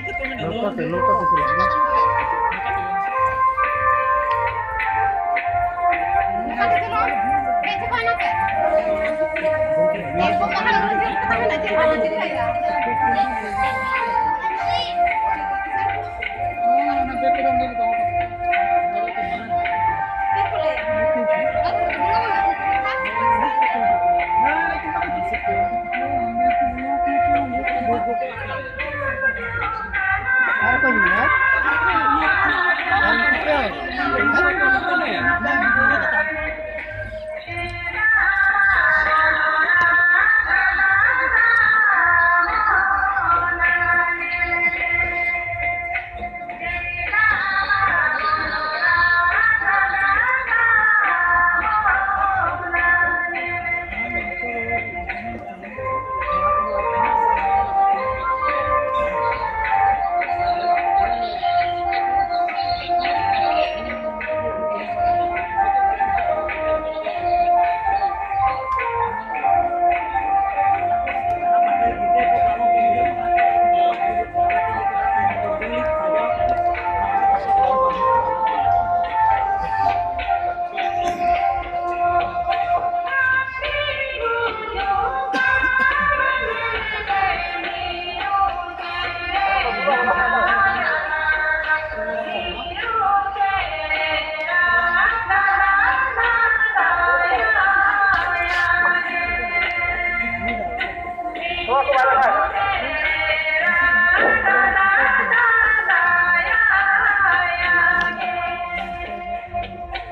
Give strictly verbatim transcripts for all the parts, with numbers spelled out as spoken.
ᱱᱚᱝᱠᱟ ᱛᱮ, ᱱᱚᱝᱠᱟ ᱛᱮ ᱪᱟᱞᱟᱜ ᱢᱮ᱾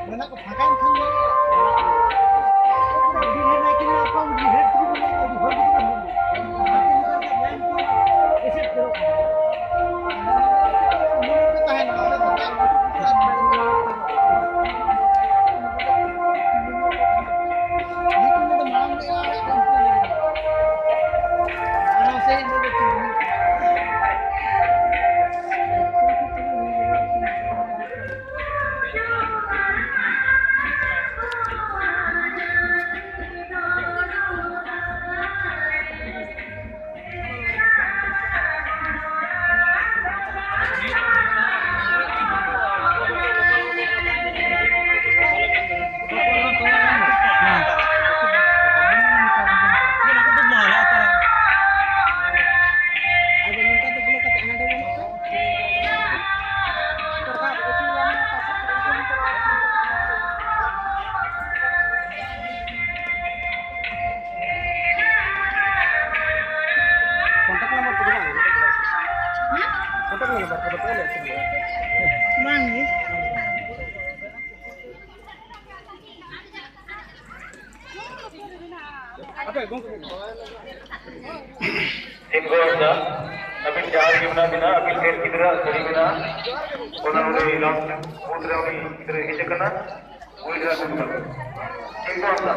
ᱢᱮᱱᱟᱜ ᱠᱚ ᱯᱷᱟᱸᱠᱟᱭᱮᱱ ᱠᱷᱟᱱ ᱫᱚ ᱟᱹᱰᱤ ᱰᱷᱮᱨ ᱱᱟᱭᱠᱮ ᱢᱮᱱᱟᱜ ᱠᱚᱣᱟ, ᱟᱹᱰᱤ ᱰᱷᱮᱨ ᱛᱮᱜᱮ ᱢᱮᱱᱟᱜ ᱠᱚᱣᱟ, ᱟᱹᱰᱤ ᱦᱚᱲ ᱜᱮ ᱛᱮᱜᱮ ᱢᱮᱱᱟᱜ ᱠᱚᱣᱟ᱾ ᱮᱥᱮᱫ ᱩᱛᱟᱹᱨᱚᱜ ᱠᱟᱱᱟ᱾ ᱛᱟᱦᱮᱱᱟ, ᱚᱸᱰᱮ ᱫᱚ ᱫᱟᱜ ᱞᱩᱴᱩᱨ ᱯᱩᱴᱩᱨ ᱟᱨ ᱱᱤᱛ ᱚᱸᱰᱮ ᱫᱚ ᱢᱟᱲᱟᱝ ᱨᱮ ᱟᱲᱟᱜ ᱵᱟᱝ ᱠᱚ ᱧᱮᱞ ᱧᱟᱢᱟ᱾ ᱟᱨ ᱥᱮ ᱤᱧ ᱫᱚ ᱪᱮᱫ ᱦᱚᱸ ᱵᱟᱝ ᱜᱮ᱾ ᱛᱤᱱ ᱠᱚ ᱮᱢ ᱮᱫᱟ, ᱟᱹᱵᱤᱱ ᱡᱟᱦᱟᱸ ᱨᱮᱜᱮ ᱢᱮᱱᱟᱜ ᱵᱤᱱᱟ, ᱟᱹᱵᱤᱱ ᱴᱷᱮᱱ ᱜᱤᱫᱽᱨᱟᱹ ᱥᱟᱹᱲᱤ ᱢᱮᱱᱟᱜᱼᱟ, ᱚᱱᱟ ᱱᱚᱰᱮ ᱞᱟᱥᱴ ᱵᱩᱛᱷ ᱨᱮ ᱩᱱᱤ ᱜᱤᱫᱽᱨᱟᱹᱭ ᱦᱮᱡ ᱟᱠᱟᱱᱟ, ᱩᱱᱤ ᱴᱷᱮᱱ ᱟᱹᱜᱩ ᱠᱚᱣᱟ᱾ ᱛᱤᱱ ᱠᱚ ᱮᱢ ᱮᱫᱟ᱾